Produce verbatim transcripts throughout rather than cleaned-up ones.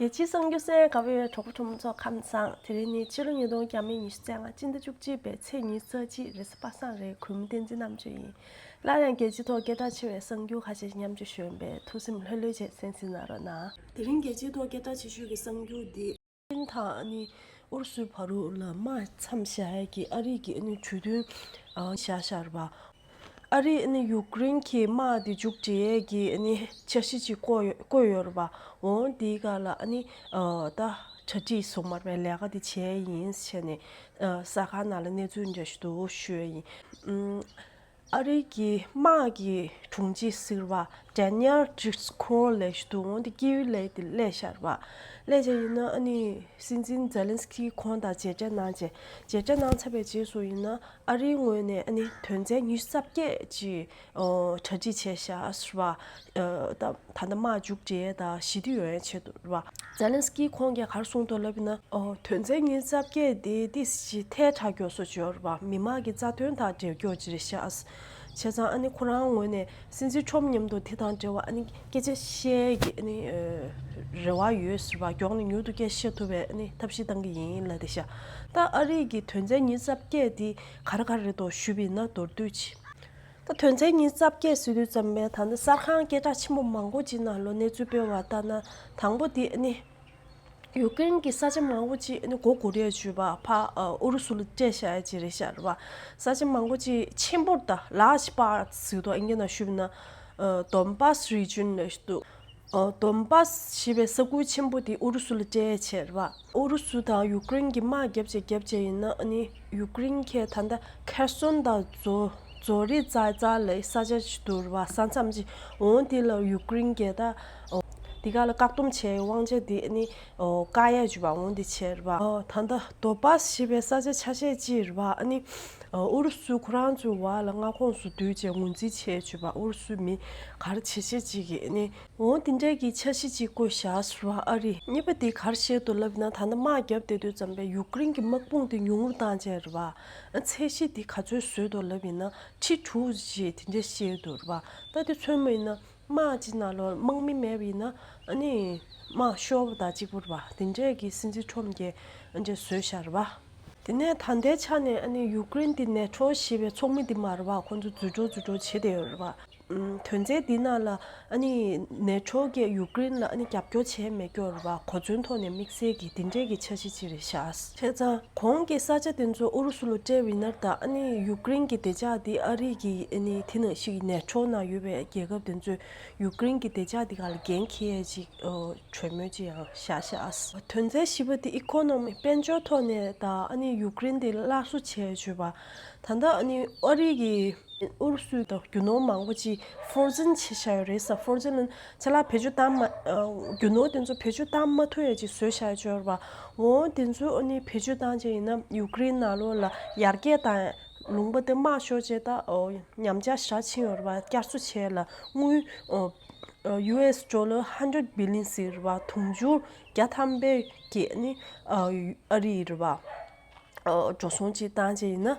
རྒྱལ་སྤྱིའི་གསར་འགྱུར་གསན་གནང་གནང་བའི་གྲོགས་པོ་གྲོགས་མོ་ཚོ་ཁམས་བཟང་། དེ་རིང་ནི་ཕྱི་ལོ་ཉིས་སྟོང་ཉི་ཤུ་རྩ་ལྔ་སྤྱི་ཟླ་བཅུ་གཅིག་པའི་ཚེས་ཉི་ཤུ་རྩ་གཅིག་རེས་གཟའ་པ་སངས་རེད། གུས་མོ་བསྟན་འཛིན་རྣམ་དཔྱོད་ཡིན། སླར་ཡང་རྒྱལ་སྤྱིའི་ཐོག་སྐད་གྲགས་ཆེ་བའི་གསར་འགྱུར་ཁ་ཤས་ཤིག་མཉམ་སྤྱོད་ཞུ་ཡིན་པས། ཐུགས་སེམས་ལྷོད་ལྷོད་བྱས་གསན་གཟིགས་གནང་རོགས་གནང་། དེ་རིང་རྒྱལ་སྤྱིའི་ཐོག་སྐད་གྲགས་ཆེ་ཤོས་ཀྱི་གསར་འགྱུར་འདི། ཨུ་རུ་སུའི་བར་དུ་ལ་དམག་མཚམས་བཞག་ཡས་ཀྱི་ཨ་རི་གི་ཨ་ནི་གྲོས་མཐུན་ཨ་བཞག་བཞག་རེད་པ། ཨ་རིས་ཨ་ནི་ཡུཀ་རེན་གྱི་དམག་དེ་མཇུག་སྒྲིལ་ཡས་ཀྱི་ཨ་ནི་འཆར་གཞི་ཅིག་བཀོད་ཡོད་བཀོད་ཡོད་རེད་པ། འོ་དེའི་སྒང་ལ་ཨ་ནི་ཨ་ད་གྲ་སྒྲིག་སོང་མ་རེད་པས། ལས་ཀ་དེ་བྱས་ཡིན་ཟེར་ནས་ཨ་གསར་ཁང་ནང་ལ་གནས་ཚུལ་འདྲ་ཞིག་འདུག་ཞུ་ཡས་ཡིན། ཨ་རི་གི་དམག་གི་དྲུང་ཆེ་ཟེར་བ་ཌེ་ནི་ཡལ་ཌི་སི་ཀོར་ལབ་ཞིག་འདུག་འོ་དེ་ཀིའུ་ལ་དེ་སླེབས་བཞག་རེད་པ། སླེབས་བཞག་ཡིན་ན་ཨ་ནི་སྲིད་འཛིན་ཛེ་ལན་སི་ཀི་ཁོང་དང་མཇལ་འཕྲད་གནང་བྱས། མཇལ་འཕྲད་གནང་ཚར་བའི་རྗེས་སུ་ཡིན་ན་ཨ་རིའི་ངོས་ནས་ཨ་ནི་དོན་ཚན་ཉི་ཤུ་རྩ་བརྒྱད་ཅིག་ཨོ་གྲ་སྒྲིག་བྱས་བཞག་ཟེར་བ། ཨ་ད་ད་ལྟ་དམག་མཇུག་སྒྲིལ་ཡས་དང་ཞི་བདེ་ཡོང་ཡས་ཆེད་དུ་རེད་པ། ཛེ་ལན་སི་ཀི་ཁོང་གིས་ག་རེ་གསུངས་འདུག་ལབ་ཡིན་ན། ཨོ་དོན་ཚན་ཉི་ཤུ་རྩ་བརྒྱད་དེ་ཏོག་ཙམ་ཐལ་དྲགས་མགྱོགས་སུ་བྱོས་རེད་པ། མི་དམངས་ཀྱི་རྩ་དོན་དང་འབྲེལ་མགྱོགས་ཅིག་རེད་ཤག་བྱས་ཙང་ཨ་ནི་ཁོ་རང་ངོས་ནས་སྲིད་འཛིན་ཁྲོམ་མཉམ་དུ་དེ་དང་འབྲེལ་བ་ཨ་ནི་སྐད་ཆ་བཤད་ཀྱི་ཨ་ནི་ཨ་རེ་བ་ཡོད་ཟེར་བ། མགྱོགས་ནས་མྱུར་དུ་སྐད་ཆ་བཤད་ཐུབ་པའི་ཨ་ནི་ཐབས་ཤེས་གཏང་གི་ཡིན་ལབ་བསྡད་ཤག་ད་ཨ་རི་གི་དོན་ཚན་ཉི་ཤུ་རྩ་བརྒྱད་དེ་ག་རེ་ག་རེ་རེད་འདུག་ཞུས་པ་ཡིན་ན་མདོར་བསྡུས་ཅིག་ད་དོན་ཚན་ཉི་ཤུ་རྩ་བརྒྱད་ཟེར་དུས་ཙམ་པས་ད་ནི་གསར་ཁང་སྐད་གྲགས་ཆེན་པོ་མང་པོ་ཅིག་ནང་ལོགས་གནས་ཚུལ་སྤེལ་བ་ལྟར་ན། དང་པོ་དེ་ཨ་ནི་ཡུཀ་རེན་གྱི་ས་ཆ་མང་པོ་ཅིག་ཨ་ནི་མགོ་སྒུར་ཡས་བྱས་པ་ཕར་ཨ་ཨུ་རུ་སུ་ལ་སྤྲད་བཞག་ཡས་ཅིག་རེད་ཤག་རེད་པ། ས་ཆ་མང་པོ་ཅིག་ཆེན་པོ་ད་ལཱར་ཇི་པཱར་ཊི་ཟེར་འདུག་ཨིན་སྐད་ནང་ཞུས་པ་ཡིན་ན་ཨ་དོན་བཱ་སི་རི་ཇན་ལབ་ཞིག་འདུག་ཨ་དོན་བཱ་སི་ཞེས་པའི་ས་ཁུལ་ཆེན་པོ་དེ་ཨུ་རུ་སུ་ལ་སྤྲད་ཡས་བྱས་རེད་པ། ཨུ་རུ་སུ་དང་ཡུཀ་རེན་གྱི་དམག་བརྒྱབ་བྱས་བརྒྱབ་བྱས་ཡིན་ན་ཨ་ནི་ཡུཀ་རེན་གྱིས་ད་ལྟ་ཁེར་སོན་དང་ཛོ་ཛོ་རི་ཛ་ཛ་ལབ་ས་ཆ་ཞིག་འདུག་རེད་པ། ས་མཚམས་ཅིག་འོ་དེ་ལ་ཡུཀ་རེན་གྱིས་ད་ཨོ་དེ་ག་ལ་བཀག་སྡོམ་བྱས་ཡས་དབང་ཆ་དེ་ཨ་ནི་ཨོ་བཀག་ཡས་བྱས་པ་འོ་དེ་བྱས་རེད་པ། ཨོ་ད་ལྟ་དོན་བཱ་སི་ཞེས་པའི་ས་ཆ་ཆ་ཤས་ཅིག་རེད་པ། ཨ་ནི་ཨོ་ཨུ་རུ་སུ་ཁོ་རང་ཚོའི་འོག་ལ་མངའ་ཁོངས་སུ་བསྡུས་བྱས་ངོས་འཛིན་བྱས་བྱས་པ། ཨུ་རུ་སུའི་མི་ག་རེ་བྱེད་བྱེད་ཅིག་གིས་ཨ་ནི། འོ་དེ་འདྲའི་གི་འཆར་གཞི་ཅིག་བཀོད་བཞག་ཟེར་བ་ཨ་རི། གཉིས་པ་དེ་ག་རེ་བཤད་འདུག་ལབ་ན། ད་ལྟ་དམག་བརྒྱབ་བསྡད་དུས་ཙམ་པས་ཡུཀ་རེན་གྱི་དམག་དཔུང་དེ་ཉུང་རུ་བཏང་བྱས་རེད་པ། ཚད་གཞི་དེ་ག་ཚོད་བཟོས་འདུག་ལབ་ཡིན་ན་ཁྲི་དྲུག་ཅིག་དེ་འདྲ་བཤད་འདུག་རེད་པ། ད་དེ་མཚོན་པ་ཡིན་ན་དམག་ཅིག་ནང་ལོགས་དམག་མི་མེད་པ་ཡིན་ན་ཨ་ནི་དམག་ཤོར་བ་དང་གཅིག་པ་རེད་པ། དེ་འདྲའི་གི་སྲིད་འཛིན་ཁྲོམ་གྱིས་ཨ་འདྲ་བཟོས་བཞག་རེད་པ། དེ་ནས་ད་ལྟའི་ཆ་ནས་ཨ་ནི་ཡུཀ་རེན་དེ་ནེ་ཊོ་ཞེས་པའི་ཚོགས་མི་དེ་མ་རེད་པ། ཁོང་ཚོ་འཛུལ་འགྲོ་འཛུལ་འགྲོ་བྱེད་བསྡད་ཡོད་རེད་པ། ཨམ། དོན་ཚན་འདི་ནང་ལ་ཨ་ནི་ནེ་ཊོ་གིས་ཡུཀ་རེན་ལ་ཨ་ནི་རྒྱབ་སྐྱོར་བྱས་མེད་སྐྱོར་རེད་པ། གོ་མཚོན་ཐོག་ནས་དམིགས་བསལ་གྱི་དེ་འདྲའི་གི་འཆར་གཞི་ཅིག་རེད་ཤག་བྱས་ཙང་གོང་གི་ས་ཆ་དེ་ཚོ་ཨུ་རུ་སུ་ལ་སྤྲད་པ་ཡིན་ན། ད་ཨ་ནི་ཡུཀ་རེན་གྱི་བདེ་འཇགས་དེ་ཨ་རི་གི་ཨ་ནི་དེ་ནང་བཞིན་གྱི་ནེ་ཊོ་ནང་ཡོད་པའི་རྒྱལ་ཁབ་དེ་ཚོས་ཡུཀ་རེན་གྱི་བདེ་འཇགས་དེ་ག་ལ་འགན་འཁྱེར་ཡས་ཅིག་ཨོ་གྲོས་མོལ་ཅིག་ཡང་བཞག་ཤག་དོན་ཚན་བཞི་པ་དེ་ཨི་ཀོ་ནོ་མི། དཔལ་འབྱོར་ཐོག་ནས་ད་ཨ་ནི་ཡུཀ་རེན་དེ་སླར་གསོ་བྱས་བྱས་པ། ད་ལྟ་ཨ་ནི་ཨ་རི་གི་ཨུ་རུ་སུའི་ད་རྒྱུ་ནོར་མང་པོ་ཅིག་ཧྥོར་ཛིན་བྱས་བཞག་ཡོད་རེད་ས། ཧྥོར་ཛིན་ལ་ཆ་ལག་བེད་སྤྱོད་བཏང་མ། ཨ་རྒྱུ་ནོར་དེ་ཚོ་བེད་སྤྱོད་བཏང་མ་ཐུབ་ཡ་ཅིག་བཟོས་བཞག་ཡོད་རེད་པ། འོ་དེ་ཚོ་ཨ་ནི་བེད་སྤྱོད་བཏང་བྱས་ཡིན་ན་ཡུཀ་རེན་ནང་ལོགས་ལ་ཡར་རྒྱས་བཏང་ཡ། ལུང་པ་དེ་དམག་ཤོར་བྱས་ད་ཨོ་ཉམས་ཆག་ཞེ་དྲག་ཕྱིན་ཡོད་རེད་པ། བསྐྱར་གསོ་བྱས་ལ་དངུལ་ཨོ་ཨོ་ཡུ་ཨེས་ཌོ་ལར་ཧན་ཌེ་རེཌ་བི་ལི་ཡན་ཟེར་རེད་པ། དུང་ཕྱུར་བརྒྱ་ཐམ་པའི་གི་ནི་ཨ་ཨ་རི་རེད་པ། ཨོ་འགྲོ་སོང་ཅིག་བཏང་བྱས་ཡིན་ན་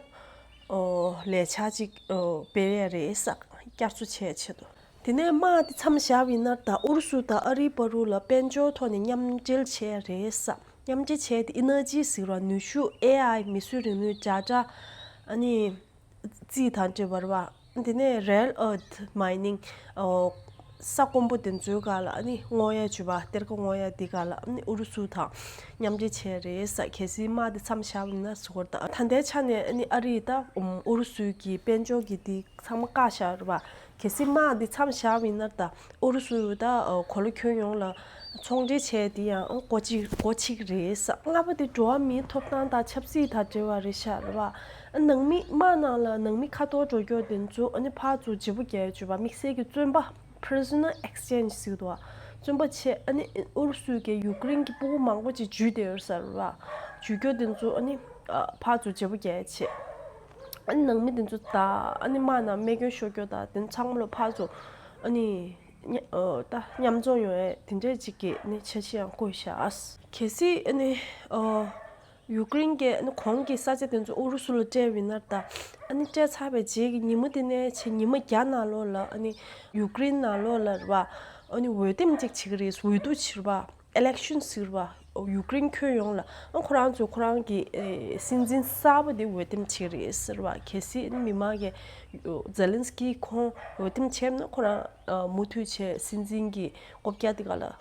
ཨོ་ལས་འཆར་ཅིག་ཨོ་སྤེལ་ཡ་རེད་ས། བསྐྱར་གསོ་བྱས་ཆེད་དུ། དེ་ནས་དམག་དེ་མཚམས་བཞག་པ་ཡིན་ན། ད་ཨུ་རུ་སུ་དང་ཨ་རིའི་བར་དུ་ལ་དཔལ་འབྱོར་ཐོག་ནས་མཉམ་འབྲེལ་བྱས་རེད་ས། མཉམ་འབྲེལ་བྱས་ཏེ་ཨེ་ནར་ཇི་ཟེར་བ་ནུས་ཤུགས། ཨེ་ཨའི། མིས་བཟོས་རིག་ནུས། ཇ་ཁྲ། ཨ་ནི་རྩིས་དང་འབྲེལ་བ་རེད་པ། དེ་ནས་རེར་ཨར་ཐི་མའི་ནིང་། ཨོ་ས་དཀོན་པོ་དེ་ཚོའི་སྒང་ལ་ཨ་ནི་རྔོ་ཡ་བྱས་པ། གཏེར་ཁ་རྔོ་ཡ་དེ་སྒང་ལ་ཨ་ནི་ཨུ་རུ་སུ་དང་མཉམ་འབྲེལ་བྱས་རེད་ས། གལ་སྲིད་དམག་དེ་མཚམས་བཞག་པ་ཡིན་ན་ཟེར་བ་རེད། ད་ད་ལྟའི་ཆ་ནས་ཨ་ནི་ཨ་རི་ད་ཨུ་རུ་སུའི་གི་དཔལ་འབྱོར་གྱི་དེ་ཚང་མ་བཀག་བཞག་རེད་པ། གལ་སྲིད་དམག་འདི་མཚམས་བཞག་པ་ཡིན་ན། ད་ཨུ་རུ་སུ་ད་གོ་ལ་ཁྱོན་ཡོངས་ལ་ཚོང་འབྲེལ་བྱས་དེ་ཡང་སྒོ་ཕྱེ་སྒོ་ཕྱེ་གི་རེད་ས། ལྔ་པ་དེ་འགྲོ་བ་མིའི་ཐོབ་ཐང་དང་ཆབ་སྲིད་དང་འབྲེལ་བ་རེད་ཤག་རེད་པ། ནང་མི་དམག་ནང་ལ་ནང་མི་ཁ་འཐོར་འགྲོ་རྒྱུ་དེ་ཚོ་ཨ་ནི་ཕར་ཚུར་བརྗེ་པོ་རྒྱག་བྱས་པ། དམིགས་བསལ་གྱི་བཙོན་པ། Prisoner Exchange ཟེར་གྱི་འདུག་བ། བཙོན་པ་བྱས། ཨ་ནི་ཨུ་རུ་སུ་གིས་ཡུཀ་རེན་གྱི་སྤུ་གུ་མང་པོ་ཅིག་འཇུས་བསྡད་ཡོད་ས་རེད་པ། འཇུས་རྒྱུ་དེ་ཚོ་ཨ་ནི་ཕར་ཚུར་བརྗེ་པོ་རྒྱག་བྱས། ཨ་ནི་ནང་མི་དེ་ཚོ་ད་ཨ་ནི་དམག་ནང་རྨས་སྐྱོན་ཤོར་རྒྱུ་དང་དེ་ཚང་མ་ལ་ཕར་ཚུར་ཨ་ནི་ཉ་ཨ་ད་མཉམ་འཛོམས་ཡོང་ཡས་དེ་འདྲས་ཅིག་གི་ནི་འཆར་གཞི་ཡང་བཀོད་བཞག། གལ་སྲིད་ཨ་ནི་ཨ་ཡུཀ་རེན་གྱི་ཨ་ནི་གོང་གི་ས་ཆ་དེ་ཚོ་ཨུ་རུ་སུ་ལ་སྤྲད་པ་ཡིན་ན། ད་ཨ་ནི་སྤྲད་ཚར་བའི་རྗེས་ཀྱི་ཉི་མ་དེ་ནས་བྱས་ཉི་མ་བརྒྱ་ནང་ལོགས་ལ་ཨ་ནི་ཡུཀ་རེན་ནང་ལོགས་ལ་རེད་པ། ཨ་ནི་འོས་འདེམས་ཅིག་བྱེད་ཀྱི་རེད། འོས་བསྡུ་བྱེད་རེད་པ། ཨི་ལེག་ཤན་ཟེར་བ་ཡུཀ་རེན་ཁྱོན་ཡོངས་ལ་ཨ་ཁོ་རང་ཚོས་ཁོ་རང་གི་ཨེ་སྲིད་འཛིན་གསར་པ་དེ་འོས་འདེམས་བྱེད་ཀྱི་རེད་ཟེར་བ། གལ་སྲིད་མི་མང་གིས་ཛེ་ལན་སི་ཀི་ཁོང་འོས་འདེམས་བྱས་ན་ཁོ་རང་ཨ་མུ་མཐུད་བྱས་སྲིད་འཛིན་གྱི་རྐུབ་བཀྱག་དེ་ག་ལ་ཨ་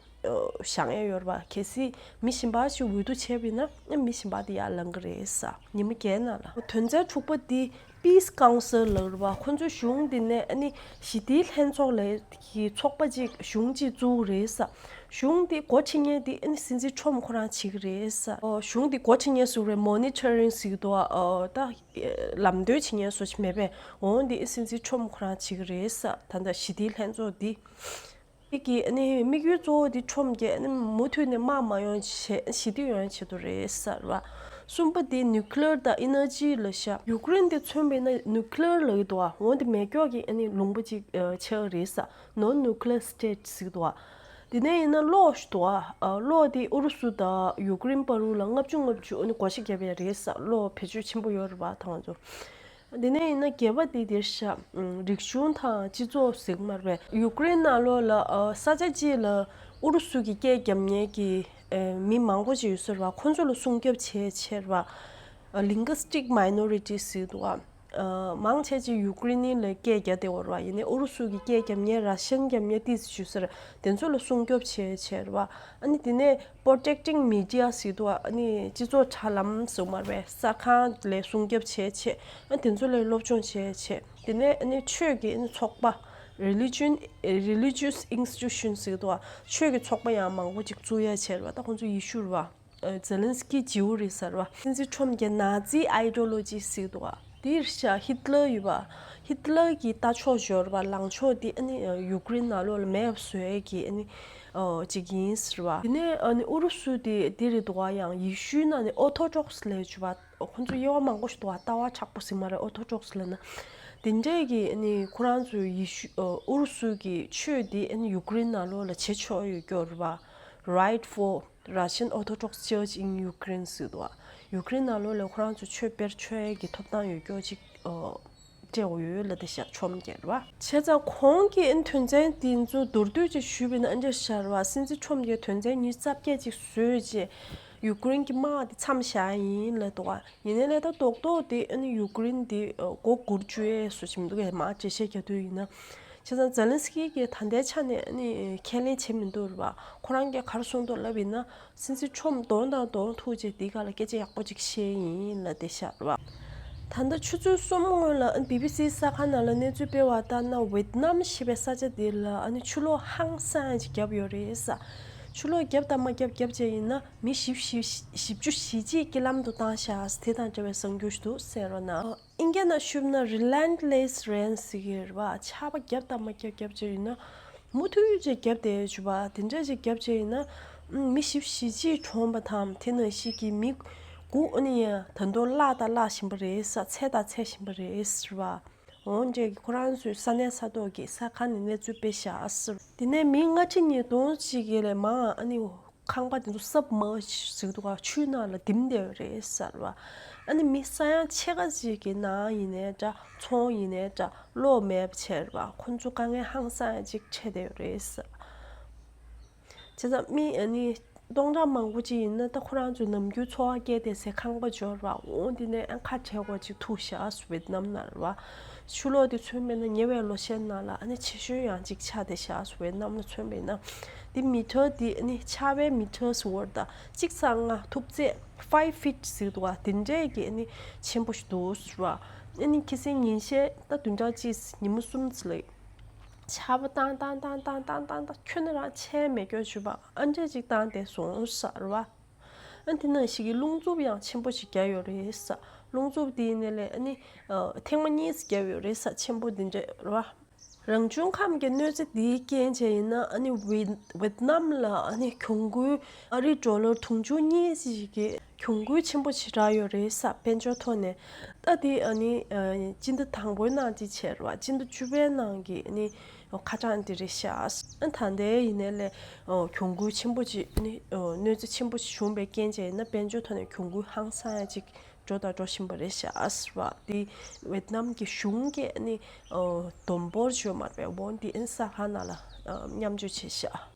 བཞེངས་ཡས་ཡོད་རེད་པ། གལ་སྲིད་མི་གཞན་པ་ཞིག་འོས་བསྡུ་བྱས་པ་ཡིན་ན་ཨ་མི་གཞན་པ་དེ་ཡར་ལངས་ཀྱི་རེད་ཟེར། ཉི་མ་བརྒྱད་ནང་ལ་དོན་ཚན་དྲུག་པ་འདི་Peace Council ལབ་རེད་པ། ཁོ་ཚོའི་གཞུང་འདི་ནས་ཨ་ནི་ཞི་བདེའི་ལྷན་ཚོགས་ལབ་ཀྱི་ཚོགས་པ་ཅིག་གཞུང་ཅིག་བཙུགས་རེད་ཟེར། གཞུང་འདི་སྒོ་ཕྱེ་མཁན་འདི་ཨ་ནི་སྲིད་འཛིན་ཁྲོམ་ཁོ་རང་བྱེད་ཀྱི་རེད་ཟེར། ཨོ་གཞུང་འདི་སྒོ་ཕྱེ་མཁན་སུ་རེད། Monitoring ཟེར་གྱི་འདུག་ཨོ་ད་ལམ་སྟོན་བྱེད་མཁན་སུ་ཞིག་མེད་པས། འོ་འདི་ཨ་སྲིད་འཛིན་ཁྲོམ་ཁོ་རང་བྱེད་ཀྱི་རེད་ཟེར། ད་ལྟ་ཞི་བདེའི་ལྷན་ཚོགས་འདི། དེ་གི་ཨ་ནི་དམིགས་ཡུལ་གཙོ་བོ་དེ་ཁྲོམ་གྱིས་ཨ་ནི་མུ་མཐུད་ནས་དམག་མ་ཡོང་བྱེད་ཞི་བདེ་ཡོང་ཆེད་དུ་རེད་ཟེར་བ། གསུམ་པ་དེ་nuclear དང་energy ལ་བཞག་ཡུཀ་རེན་དེ་མཚོན་པ་ཡིན་ན་nuclear ལབ་ཀྱི་འདུག་བ། འོ་དེ་མེ་སྒྱོགས་ཀྱི་ཨ་ནི་ལུང་པ་ཅིག་ཆགས་རེད་ཟེར། Non nuclear state ཟེར་གྱི་འདུག་བ། དེ་ནས་ཡིན་ན་གློག་ཞིག་འདུག་བ། གློག་དེ་ཨུ་རུ་སུ་དང་ཡུཀ་རེན་བར་ལ་ལྔ་བཅུ་ང་བཅུ་ཨ་ནི་བགོ་བཤའ་བརྒྱབ་ཡ་རེད་ཟེར། གློག་བེད་སྤྱོད་ཆེན་པོ་ཡོད་རེད་བ་ད་ང་ཚོ། དེ་ནས་ཡིན་ན་བརྒྱད་པ་དེ་དེར་བཞག་རིག་གཞུང་དང་སྤྱི་ཚོགས་ཟེར་གྱི་མ་རེད་པས། ཡུཀ་རེན་ནང་ལོགས་ལ་ས་ཆ་གཅིག་ལ་ཨུ་རུ་སུ་གི་སྐད་རྒྱབ་མཁན་གྱི་མི་མང་པོ་ཞིག་ཡོད་ས་རེད་བ། ཁོ་ཚོ་ལ་སྲུང་སྐྱོབ་བྱེད་ཆེད་རེད་བ། Linguistic minorities ཟེར་འདུག་བ། མང་ཆེ་ཅིག་ཡུཀ་རེན་ནི་ལ་སྐད་རྒྱབ་བསྡད་ཡོད་རེད་བ། ཡིན་ནའི་ཨུ་རུ་སུ་གི་སྐད་རྒྱབ་མཁན་ར་ཤན་རྒྱབ་མཁན་ཏིས་ཞུ་ས་རེད། དེ་ཚོ་ལ་སྲུང་སྐྱོབ་བྱེད་ཆེད་རེད་བ། ཨ་ནི་དེ་ནས་Protecting media ཟེར་འདུག་ཨ་ནི་སྤྱི་ཚོགས་དྲ་ལམ་ཟེར་མ་རེད་པས། གསར་ཁང་ལ་སྲུང་སྐྱོབ་བྱེད་ཆེད། ཨ་དེ་ཚོ་ལ་སློབ་སྦྱོང་བྱེད་ཆེད། དེ་ནས་ཨ་ནི་ཆོས་ཀྱི་ཨ་ནི་ཚོགས་པ། Religion Religious institutions ཟེར་འདུག་ཆོས་ཀྱི་ཚོགས་པ་ཡང་མང་པོ་ཅིག་བཙུགས་ཡ་བྱས་རེད་བ། ད་ཁོང་ཚོ་ཡེ་ཤུ་རེད་བ། ཛེ་ལན་སི་ཀི་ཇིའུ་རེད་ཟེར་བ། སྲིད་འཛིན་ཁྲོམ་གྱི་ནཱ་ཛི་ཨའི་ཌི་ཡོ་ལོ་ཇི་ཟེར་འདུག་བ། དེ་ཧི་ཊི་ལར་ཡོད་པ། ཧི་ཊི་ལར་གྱི་ལྟ་ཕྱོགས་སྦྱོར་བ་ལངས་ཕྱོགས་དེ་ཨ་ནི་ཡུཀ་རེན་ནང་ལོགས་ལ་མེད་པ་བཟོ་ཡས་ཀྱི་ཨ་ནི་ཅིག་ཡིན་ཟེར་བ། དེ་ནས་ཨ་ནི་ཨུ་རུ་སུ་དེ་དེ་རེད་འདུག་བ། ཡང་ཡེ་ཤུའི་ནང་ནས་ཨོ་ཐོ་ཌོག་སི་ལབ་ཡས་བ། ཁོང་ཚོ་དབྱེ་བ་མང་པོ་ཞིག་འདུག་བ། ལྟ་བ་དྲག་པོ་ཟེར་མ་རེད། ཨོ་ཐོ་ཌོག་སི་ལབ་ན། དེ་འདྲས་ཀྱི་ཨ་ནི་ཁོ་རང་ཚོའི་ཡེ་ཤུ་ཨུ་རུ་སུ་གི་ཆོས་དེ་ཨ་ནི་ཡུཀ་རེན་ནང་ལོགས་ལ་བྱེད་ཆོག་ཡོད་སྐྱོར་བ། Right for Russian Orthodox Church in Ukraine ཟེར་འདུག་བ། ཡུཀ་རེན་ནང་ལོགས་ལ་ཁོ་རང་ཚོ་ཆོས་སྤེལ་ཆོག་ཡས་ཀྱི་ཐོབ་ཐང་ཡོད་སྐྱོར་ཅིག་ཨོ་སྤྲད་འོ་ཡོད་ལ་དེ་ཤག་ཁྲོམ་རྒྱལ་བ། བྱས་ཙང་ཁོང་གིས་ཨ་ནི་དོན་ཚན་དེ་ཚོ་མདོར་བསྡུས་ཅིག་ཞུས་པ་ཡིན་ན་ཨ་འདྲས་ཤར་བ། སྲིད་འཛིན་ཁྲོམ་གྱིས་དོན་ཚན་ཉི་ཤུ་རྩ་བརྒྱད་ཅིག་བཟོས་རྗེས་ཡུཀ་རེན་གྱི་དམག་དེ་མཚམས་བཞག་ཡིན་ལབ་འདུག་བ། ཡིན་ནའི་ལས་ད་རྡོག་རྡོག་དེ་ཨ་ནི་ཡུཀ་རེན་དེ་མགོ་སྒུར་བཅུག་ཡས་བཟོ་བཞིན་འདུག་གས། མར་འགྲེལ་བཤད་རྒྱག་དུས་ཡིན་ན། བྱས་ཙང་ཛེ་ལན་སི་ཀི་གིས་ད་ལྟའི་ཆ་ནས་ཨ་ནི་ཁས་ལེན་བྱེད་མི་འདུག་རེད་བ། ཁོ་རང་གིས་ག་རེ་གསུངས་འདུག་ལབ་ཡིན་ན། སྲིད་འཛིན་ཁྲོམ་གདོང་དང་གདོང་ཐུག་རྗེས་འདི་ག་ལ་སྐད་ཆ་ཡག་པོ་ཅིག་བཤད་ཡིན་ལབ་བསྡད་ཤག་རེད་བ། ད་ལྟ་ཆུ་ཚོད་གསུམ་སྔོན་ལ་ཨ་ནི་བི་བི་སི་གསར་ཁང་ནང་ལ་གནས་ཚུལ་སྤེལ་བ་ལྟར་ན་ཝེད་ནམ་ཞེས་པའི་ས་ཆ་འདི་ལ་ཨ་ནི་ཆུ་ལོག་ཧང་སང་ཅིག་བརྒྱབ་ཡོད་རེད་ས། ཆུ་ལོག་བརྒྱབ་དང་མ་བརྒྱབ་བརྒྱབ་བྱས་ཡིན་ན་མི་བཞི་བཅུ་ཞེ་གཅིག་རྐྱེན་ལམ་དུ་བཏང་ཤག་དེ་དང་འབྲེལ་བའི་གསར་འགྱུར་ཞིག་འདུག་གསན་རོགས་གནང་། ཨིན་སྐད་ནང་ཞུས་ན་Relentless Rain ཟེར་གྱི་རེད་བ། ཆར་པ་བརྒྱབ་དང་མ་བརྒྱབ་བརྒྱབ་བྱས་ཡིན་ན་མུ་མཐུད་ཅིག་བརྒྱབ་བསྡད་ཡོད་བ། དེ་འདྲ་ཅིག་བརྒྱབ་བྱས་ཡིན་ན་མི་བཞི་བཅུ་ཞེ་གཅིག་གྲོངས་པ་དང་དེ་ནང་བཞིན་གྱི་མི་དགུ་ཨ་ནི་ཡང་ད་དུང་བརླག་དང་བརླག་བཞིན་པ་རེད་ས། འཚོ་དང་འཚོ་བཞིན་པ་རེད་ཟེར་བ། འོན་ཀྱང་ཁོ་རང་ཚོའི་ས་གནས་ས་ཐོག་གི་གསར་ཁང་ནས་གནས་ཚུལ་སྤེལ་བཞག་ཟེར། དེ་ནས་མི་ལྔ་ཁྲི་ཉིས་སྟོང་ཅིག་གི་ལས་མང་ཨ་ནི་ཁང་པ་དེ་ཚོ་སབ་མར་ཇི་ཟེར་གྱི་འདུག་ག་ཆུའི་ནང་ལ་ལྡིང་བསྡད་ཡོད་རེད་ཟེར་བ། ཨ་ནི་མི་ས་ཡ་ཕྱེད་ཀ་ཅིག་གི་ནང་ཡིན་ནའི་འདྲ་ཚོང་ཡིན་ནའི་འདྲ་གློག་མེད་པ་བྱས་རེད་བ། ཁོ་ཚོ་དཀའ་ངལ་ཧང་སང་ཅིག་འཕྲད་བསྡད་ཡོད་རེད་ཟེར། བྱས་ཙང་མི་ཨ་ནི་སྟོང་ཕྲག་མང་པོ་ཅིག་ཡིན་ན་ད་ཁོ་རང་ཚོའི་ནམ་རྒྱུན་འཚོ་བ་སྐྱེལ་བསྡད་སའི་ཁང་པ་འབྱོར་བ་འོང་དེ་ནས་ཨ་ཁ་བྲལ་དགོས་ཅིག་ཐུག་བཞག་ཝེད་ནམ་ནང་རེད་བ། ཆུ་ལོག་དེ་མཚོན་པ་ཡིན་ན་ཉེ་བའི་ལོ་ཤས་ནང་ལ་ཨ་ནི་ཆེ་ཤོས་ཡང་ཅིག་ཆགས་བསྡད་ཤག་ཝེད་ནམ་ལ་མཚོན་པ་ཡིན་ན། དེ་མི་ཊར་དེ་ཨ་ནི་ཆར་པའི་མི་ཊར་ཟེར་བ་དང་གཅིག་ཚེག་ལྔ་ཐུབ་ཚད་five feet ཟེར་འདུག་བ། དེ་འདྲས་ཀྱི་ཨ་ནི་ཆེན་པོ་ཞིག་འདུག་ཟེར་བ། ཨ་ནི་ཁ་སང་ཉིན་ཤས་ད་བདུན་ཕྲག་གཅིག་ཉི་མ་གསུམ་ཙམ་ལ་ཆར་པ་བཏང་བཏང་བཏང་བཏང་བཏང་བཏང་ཁྱོན་ནས་རང་ཆད་མེད་སྐྱོ་ཞུ་བ་ཨ་འདྲས་ཅིག་བཏང་བསྡད་སོང་ཟེར་བ། ཨ་དེ་ནང་བཞིན་གྱི་རླུང་འཚུབ་ཡང་ཆེན་པོ་ཞིག་བརྒྱབ་ཡོད་རེད་ཟེར། རླུང་འཚུབ་དེའི་ནང་ལས་ཨ་ནི་ཨ་ཐེངས་མ་གཉིས་ཙམ་བརྒྱབ་ཡོད་རེད་ཟེར། ཆེན་པོ་འདི་འདྲ་རེད་བ། རང་བྱུང་ཁམས་ཀྱི་གནོད་འཚེ་འདིའི་རྐྱེན་བྱས་ཡིན་ན་ཨ་ནི་ཝེ་ཝེད་ནམ་ལ་ཨ་ནི་གྱོང་གུན་ཨ་རིའི་ཌོ་ལར་དུང་ཕྱུར་གཉིས་ཅིག་གི་གྱོང་གུན་ཆེན་པོ་ཞིག་རག་ཡོད་རེད་ཟེར། དཔལ་འབྱོར་ཐོག་ནས། ད་དེ་ཨ་ནི་ཨ་སྤྱི་ཟླ་དང་པོའི་ནང་དེ་བྱས་རེད་བ། སྤྱི་ཟླ་བཅུ་པའི་ནང་གི་ཨ་ནི་ཁ་གྲངས་དེ་རེད་ཤག་ཨ་ད་ལྟའི་ཡིན་ནའི་ལས་ཨ་གྱོང་གུན་ཆེན་པོ་ཅིག་ཨ་ནི་ཨ་གནོད་འཚེ་ཆེན་པོ་ཞིག་བྱུང་བའི་རྐྱེན་བྱས་ཡིན་ན་དཔལ་འབྱོར་ཐོག་ནས་གྱོང་གུན་ཧང་སང་ཡ་ཅིག་འགྲོ་དང་འགྲོ་བཞིན་པ་རེད་ཤག་ཟེར་བ། དེ་ཝེད་ནམ་གྱི་གཞུང་གིས་ཨ་ནི་ཨ་བསྡོམས་འབོར་ཞུ་མ་རེད་པས། འོ་དེ་ཨ་ནི་གསར་ཁང་ནང་ལ་ཨ་མཉམ་སྤྱོད་བྱས་ཤག་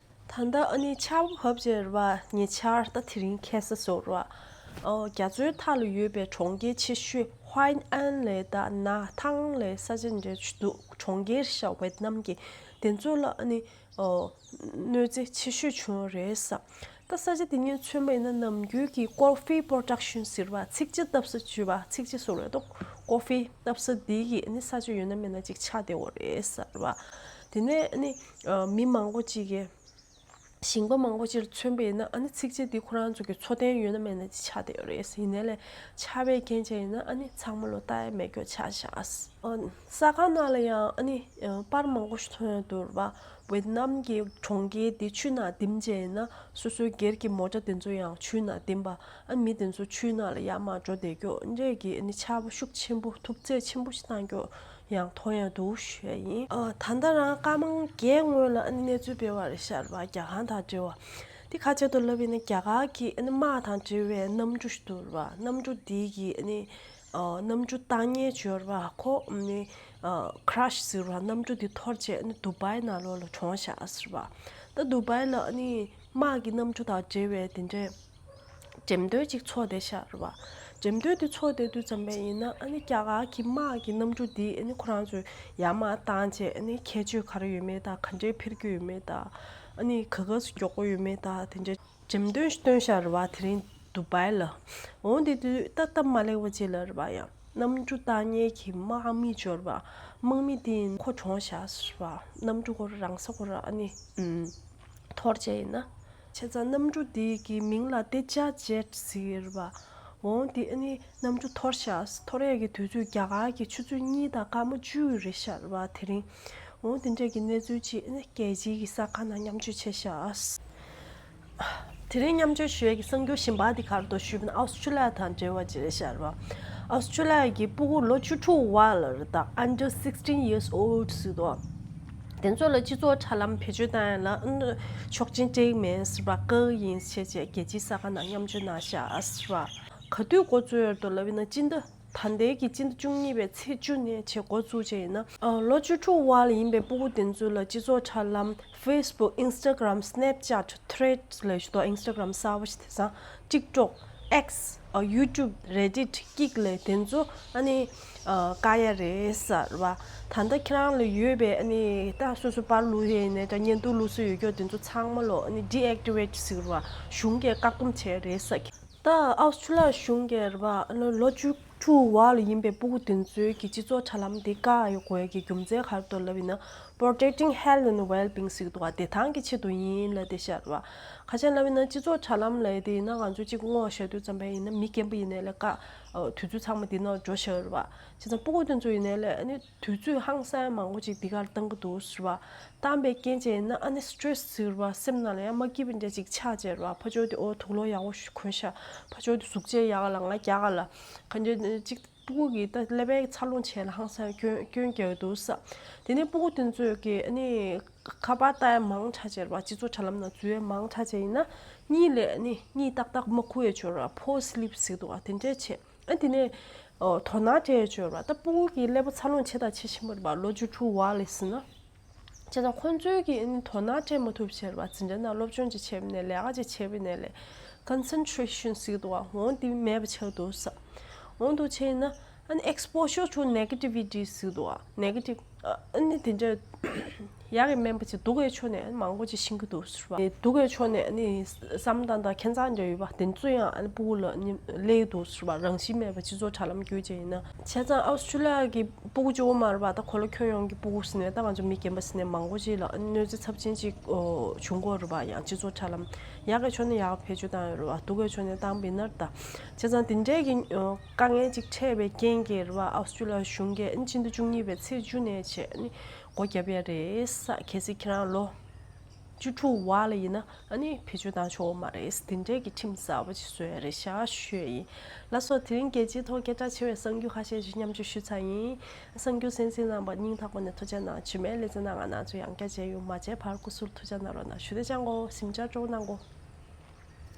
ད་ལྟ་ཨ་ནི་ཆར་པ་བབས་བྱས་རེད་བ། ཉེ་ཆར་ད་དེ་རིང་ཁ་སང་སོགས་རེད་བ། ཨོ། རྒྱ་མཚོའི་མཐའ་ལ་ཡོད་པའི་གྲོང་ཁྱེར་ཆེ་ཤོས་ཧོའེ་ཨན་ལབ་ཡས་དང་ན་ཐང་ལབ་ཡས་ས་ཆ་འདྲ་ཞིག་འདུག་གྲོང་ཁྱེར་ཤག་ཝེད་ནམ་གྱི། དེ་ཚོ་ལ་ཨ་ནི་ཨོ། གནོད་འཚེ་ཆེ་ཤོས་བྱུང་བ་རེད་ཟེར། ད་ས་ཆ་དེ་གཉིས་མཚོན་པ་ཡིན་ན་ནམ་རྒྱུན་གྱི་ཀོ་ཧྥི་པོ་རོ་ཌག་ཤན་ཟེར་བ། ཚིག་ཇ་བཏབ་ས་བྱས་པ། ཚིག་ཇ་སོགས་རེད་དོ། ཀོ་ཧྥི་བཏབ་ས་དེ་གི་ཨ་ནི་ས་ཆ་ཡོད་ན་མེད་ན་ཅིག་ཆགས་བསྡད་ཡོད་རེད་ཟེར་བ། དེ་ནས་ཨ་ནི་ཨ་མི་མང་པོ་ཅིག་གིས། ཞིང་པ་མང་པོ་ཅིག་ལ་མཚོན་པ་ཡིན་ན་ཨ་ནི་ཚིག་ཇ་འདི་ཁོ་རང་ཚོ་གི་འཚོ་རྟེན་ཡོད་ན་མེད་ན་ཅིག་ཆགས་བསྡད་ཡོད་རེད། ཡིན་ནའི་ལས་ཆར་པའི་རྐྱེན་བྱས་ཡིན་ན་ཨ་ནི་ཚང་མ་ལོ་ལྟ་ཡ་མེད་སྐྱོ་ཆགས་ཤག་ཨ། ས་ཁང་ནང་ལ་ཡང་ཨ་ནི་ཨ་པར་མང་པོ་ཞིག་མཐོང་ཡ་འདུག་རེད་པ། ཝེད་ནམ་གྱི་གྲོང་ཁྱེར་འདི་ཆུ་ནང་ལྡིང་བྱས་ཡིན་ན་སོ་སོའི་སྒེར་གྱི་མོ་ཊ་དེ་ཚོ་ཡང་ཆུ་ནང་ལྡིང་པ། ཨ་མི་དེ་ཚོ་ཆུའི་ནང་ལ་ཡར་མར་འགྲོ་བསྡད་སྐྱོ། འདྲས་ཀྱི་ཨ་ནི་ཆར་པ་ཤུགས་ཆེན་པོ་ཐུབ་ཚད་ཆེན་པོ་ཞིག་བཏང་སྐྱོ་ཡང་མཐོང་ཡ་འདུག་ཞུ་ཡ་ཡིན། ཨ། ད་ལྟ་རང་སྐར་མ་བརྒྱད་སྔོན་ལ་ཨ་ནི་གནས་ཚུལ་སྤེལ་བ་རེད་ཤག་རེད་པ། རྒྱ་གར་དང་འབྲེལ་བ། འདི་ག་ཅིག་ཏུ་ལབ་ཡིན་ན་རྒྱ་གར་གྱི་ཨ་ནི་དམག་དང་འབྲེལ་བའི་གནམ་གྲུ་ཞིག་འདུག་རེད་པ། གནམ་གྲུ་འདི་གི་ཨ་ནི་ཨ་གནམ་གྲུ་བཏང་མཁན་ཅིག་ཡོད་རེད་པ། ཁོ་ཨ་ནི་ཨ་ཁྲ་ཤི་ཟེར་བ། གནམ་གྲུ་འདི་འཐོར་བྱས་ཨ་ནི་དུ་བྷའི་ནང་ལོགས་ལ་གྲོངས་ཤག་ཟེར་བ། ད་དུ་བྷའི་ལ་ཨ་ནི་དམག་གི་གནམ་གྲུ་དང་འབྲེལ་བའི་དེ་འདྲའི་འགྲེམས་སྟོན་ཅིག་ཚོགས་བསྡད་ཤག་རེད་པ། འགྲེམས་སྟོན་དེ་ཚོགས་བསྡད་དུས་ཙམ་པ་ཡིན་ན་ཨ་ནི་རྒྱ་གར་གྱི་དམག་གི་གནམ་གྲུ་འདི་ཨ་ནི་ཁོ་རང་ཚོས་ཡར་མར་བཏང་བྱས་ཨ་ནི་ཁྱད་ཆོས་ག་རེ་ཡོད་མེད་དང་། ག་འདྲའི་འཕུར་རྒྱུ་ཡོད་མེད་དང་། ཨ་ནི་ག་ག་སུ་མགྱོགས་པོ་ཡོད་མེད་དང་། དེ་འདྲའི་འགྲེམས་སྟོན་ཞིག་བཏོན་ཤག་རེད་པ། དེ་རིང་དུ་བྷའི་ལ། འོང་དེ་དུས་ད་སྟབས་མ་ལེགས་པ་ཅིག་ལ་རེད་པ། ཡང་གནམ་གྲུ་བཏང་མཁན་གྱི་དམག་མི་ཅིག་ཡོད་རེད་པ། དམག་མི་དེ་ཁོ་གྲོངས་ཤག་རེད་པ། གནམ་གྲུ་ཁོ་རང་ས་ཁོ་ར་ཨ་ནི་ཨུམ། འཐོར་བྱས་ཡིན་ན། བྱས་ཙང་གནམ་གྲུ་འདི་གི་མིང་ལ་ཏེ་ཇ་ཇེཊ་ཟེར་གྱི་རེད་པ། འོང་དེ་ཨ་ནི་གནམ་གྲུ་འཐོར་ཤག་འཐོར་ཡས་ཀྱི་དུས་ཚོད་རྒྱ་གར་གྱི་ཆུ་ཚོད་གཉིས་དང་སྐར་མ་བཅུ་རེད་ཤག་རེད་པ། དེ་རིང་། འོང་དེ་འདྲས་ཀྱི་གནས་ཚུལ་ཅིག་ཨ་ནི་རྒྱལ་སྤྱིའི་གི་གསར་ཁང་ནང་མཉམ་སྤྱོད་བྱས་ཤག་དེ་རིང་མཉམ་སྤྱོད་ཞུ་ཡས་ཀྱི་གསར་འགྱུར་གཞན་པ་འདི་ག་རེ་འདུག་ཞུས་པ་ན་ཨོ་སི་ཁྲུ་ལི་ཡ་དང་འབྲེལ་བ་ཅིག་རེད་ཤག་རེད་པ། ཨོ་སི་ཁྲུ་ལི་ཡ་གི་སྤུ་གུ་ལོ་བཅུ་དྲུག་བར་ལ་རེད་ད། Under sixteen years old ཟེར་འདུག་དེ་ཚོ་ལ་སྤྱི་ཚོགས་དྲ་ལམ་བེད་སྤྱོད་བཏང་ཡ་ལ་ཨ་ནི་ཆོག་མཆན་སྤྲད་ཀྱི་མེད་ཟེར་བ། བཀག་གི་ཡིན་ཟེར་བྱས་རྒྱལ་སྤྱིའི་གསར་ཁང་ནང་མཉམ་སྤྱོད་གནང་ཤག་ཟེར་བ། ག་དུས་འགོ་བཙུགས་ཡོད་འདུག་ལབ་ཡིན་ན་སྤྱི་ཟླ། ད་ལྟའི་གི་སྤྱི་ཟླ་བཅུ་གཉིས་པའི་ཚེས་བཅུ་ནས་བྱས་འགོ་བཙུགས་བྱས་ཡིན་ན། ཨ། ལོ་བཅུ་དྲུག་བར་ལ་ཡིན་པའི་སྤུ་གུ་དེ་ཚོ་ལ་སྤྱི་ཚོགས་དྲ་ལམ་Facebook, Instagram, Snapchat, Threads ལབ་ཞིག་འདུག Instagram གསར་པ་ཞིག་དེང་སང་། TikTok, X, ཨ། YouTube, Reddit, Kik ལབ་དེ་ཚོ་ཨ་ནི་ཨ། བཀག་ཡ་རེད་ཟེར་བ། ད་ལྟ་ཁྱེད་རང་ལ་ཡོད་པའི་ཨ་ནི་ད་སོ་སོ་པར་བླུག་ཡས་ཡིན་ནའི་འདྲ། བརྙན་ཐུང་བླུག་ས་ཡོད་རྒྱུ་དེ་ཚོ་ཚང་མ་ལོ་ཨ་ནི་deactivate ཟེར་བ། གཞུང་གིས་བཀག་སྡོམ་བྱས་རེད་ཟེར། ད་ཨའོ་སི་ཁྲུ་ལི་ཡ་གཞུང་གིས་རེད་པ། ལོ་ལོ་བཅུ་དྲུག་བར་ལ་ཡིན་པའི་སྤུ་གུ་དེ་ཚོའི་གི་སྤྱི་ཚོགས་དྲ་ལམ་དེ་བཀག་ཡོད་དགོས་ཀྱི་རྒྱུ་མཚན་ག་རེ་འདུག་ལབ་ཡིན་ན། Protecting Health and Well-being ཟེར་གྱི་འདུག་ག་བདེ་ཐང་གི་ཆེད་དུ་ཡིན་ལབ་བསྡད་ཤག་རེད་པ། ག་རེ་ལབ་ཡིན་ན་སྤྱི་ཚོགས་དྲ་ལམ་ལབ་ཡ་དེ་ཡིན་ན་ང་ཚོས་གཅིག་སྔོག་བཤད་དུས་ཙམ་པ་ཡིན་ན་མི་རྒན་པ་ཡིན་ནའི་ལས་ཀ་དུས་ཚོད་ཚང་མ་འདི་ནང་འགྲོ་བཞག་རེད་པ། བྱས་ཙང་སྤུ་གུ་དེ་ཚོ་ཡིན་ནའི་ལས་ཨ་ནི། དུས་ཚོད་ཧང་སང་མང་པོ་ཅིག་འདི་གར་བཏང་གི་འདུག་ཟེར་བ། བཏང་པའི་རྐྱེན་བྱས་ན་ཨ་ནི་སི་ཊེ་རེ་སི་ཟེར་བ་སེམས་ནང་ལ་ཡང་མ་སྐྱིད་པ་འདྲ་ཅིག་ཆགས་བྱས་རེད་བ། ཕར་ཕྱོགས་དེ་ཨོ་དུག་ལོག་ཡག་པོ་ཞིག་གོན་ཤག་ཕར་ཕྱོགས་དེ་གཟུགས་བྱད་ཡག་ག་ལ་ང་རྒྱག་ག་ལ་ག་འདྲ་ཅིག་སྤུ་གུ་གི་ད་ཀླད་པའི་འཚར་ལོངས་བྱས་ལ་ཧང་སང་སྐྱོན་སྐྱོན་རྒྱག་གི་འདུག་ས། དེ་ནས་སྤུ་གུ་དེ་ཚོས་ཀྱི་ཨ་ནི་ཁ་པར་ལྟ་ཡ་མང་དྲགས་བྱས་རེད་བ། སྤྱི་ཚོགས་དྲ་ལམ་ནང་འཛུལ་ཡ་མང་དྲགས་བྱས་ཡིན་ན་གཉིད་ལས་ཨ་ནི་གཉིད་ཏག་ཏག་མ་ཁུག་ཡ་བྱས་རེད་བ། Poor sleep ཟེར་གྱི་འདུག་ག་དེ་འདྲས་བྱས། ཨ་དེ་ནས་ཨོ་དོ་སྣང་སྤྲད་ཡོད་རེད་བ། ད་སྤུ་གུ་གི་ཀླད་པ་འཚར་ལོངས་བྱེད་དང་བྱེད་བཞིན་པ་རེད་བ། ལོ་བཅུ་དྲུག་བར་ལ་ཟེར་ན། བྱས་ཙང་ཁོང་ཚོས་ཀྱིས་ཨ་ནི་དོ་སྣང་སྤྲད་མ་ཐུབ་བྱས་རེད་བ། འཛིན་གྲྭ་ནང་སློབ་སྦྱོང་ཅིག་བྱས་པ་ཡིན་ནའི་ལས་ཀ་ཅིག་བྱས་པ་ཡིན་ནའི་ལས་ཀོན་སེན་ཊི་རེ་ཤན་ཟེར་གྱི་འདུག་བ། འོ་འདི་མེད་པ་ཆགས་འདུག་ས། འོ་འདུག་བྱས་ན་ཨ་ནི་exposure to negativity ཟེར་གྱི་འདུག་བ། Negative ཨ་ནི་དེ་འདྲ། ཡག་གི་སྨན་པ་ཅིག་སྡུག་གི་ཕྱོགས་ནས་མང་པོ་ཅིག་ཤེས་ཀྱི་འདུག་ཟེར་བ། སྡུག་གི་ཕྱོགས་ནས་ཨ་ནི་བསམ་བློ་བཏང་སྟངས་ཁྱད་མཚར་འདྲ་ཡོད་པ་དེ་ཚོ་ཡང་ཨ་ནི་སྤུ་གུ་ལ་ཨ་ནི་སླེབས་ཀྱི་འདུག་ཟེར་བ། རང་བཞིན་མེད་པ་སྤྱི་ཚོགས་དྲ་ལམ་བརྒྱུད་བྱས་ཡིན་ན། བྱས་ཙང་ཨོ་སི་ཁྲུ་ལི་ཡ་གི་སྤུ་གུ་གཅིག་པོ་མ་རེད་པ། ད་གོ་ལ་ཁྱོན་ཡོངས་ཀྱི་སྤུ་གུ་ཟེར་ནས་ད་ང་ཚོ་མི་རྒན་པ་ཟེར་ནས་མང་པོ་ཅིག་ལ་ཨ་ནི་གནོད་འཚེ་ཚབས་ཆེན་ཅིག་ཨོ་བྱུང་གི་ཡོད་རེད་པ། ཡང་སྤྱི་ཚོགས་དྲ་ལམ་ཡག་གི་ཕྱོགས་ནས་ཡག་བེད་སྤྱོད་བཏང་ཡོད་རེད་པ། སྡུག་གི་ཕྱོགས་ནས་བཏང་པ་ཡིན་ན་ད། བྱས་ཙང་དེ་འདྲའི་གི་ཨོ་དཀའ་ངལ་ཅིག་འཕྲད་པའི་རྐྱེན་གྱིས་རེད་པ། ཨོ་སི་ཁྲུ་ལི་ཡ་གཞུང་གིས་ཨ་ནི་སྤྱི་ཟླ་བཅུ་གཉིས་པའི་ཚེས་བཅུ་ནས་བྱས་ཨ་ནི་སྒོ་བརྒྱབ་ཡ་རེད་ས། གལ་སྲིད་ཁྱེད་རང་ལོ་བཅུ་དྲུག་བར་ལ་ཡིན་ན་ཨ་ནི་བེད་སྤྱོད་བཏང་ཆོག་མ་རེད། དེ་འདྲའི་གི་ཁྲིམས་གསར་པ་ཅིག་བཟོ་ཡ་རེད་ཤག་ཞུ་ཡ་ཡིན། ལགས་སོ། དེ་རིང་རྒྱལ་སྤྱིའི་ཐོག་སྐད་གྲགས་ཆེ་བའི་གསར་འགྱུར་ཁ་ཤས་ཤིག་མཉམ་སྤྱོད་ཞུས་ཚར་ཡིན། གསར་འགྱུར་གསན་གཟིགས་གནང་བར་སྙིང་ཐག་པ་ནས་ཐུགས་རྗེ་གནང་། རྗེས་མའི་ལེ་ཚན་ནང་ང་རང་ཚོ་ཡང་བསྐྱར་མཇལ་ཡོང་། མ་མཇལ་བར་སྐུ་གཟུགས་ཐུགས་ཅག་གནང་རོགས་གནང་། ཞུ་དེ་ཅང་གོ་གཟིམ་འཇག་སྤྲོ་གནང་གོ།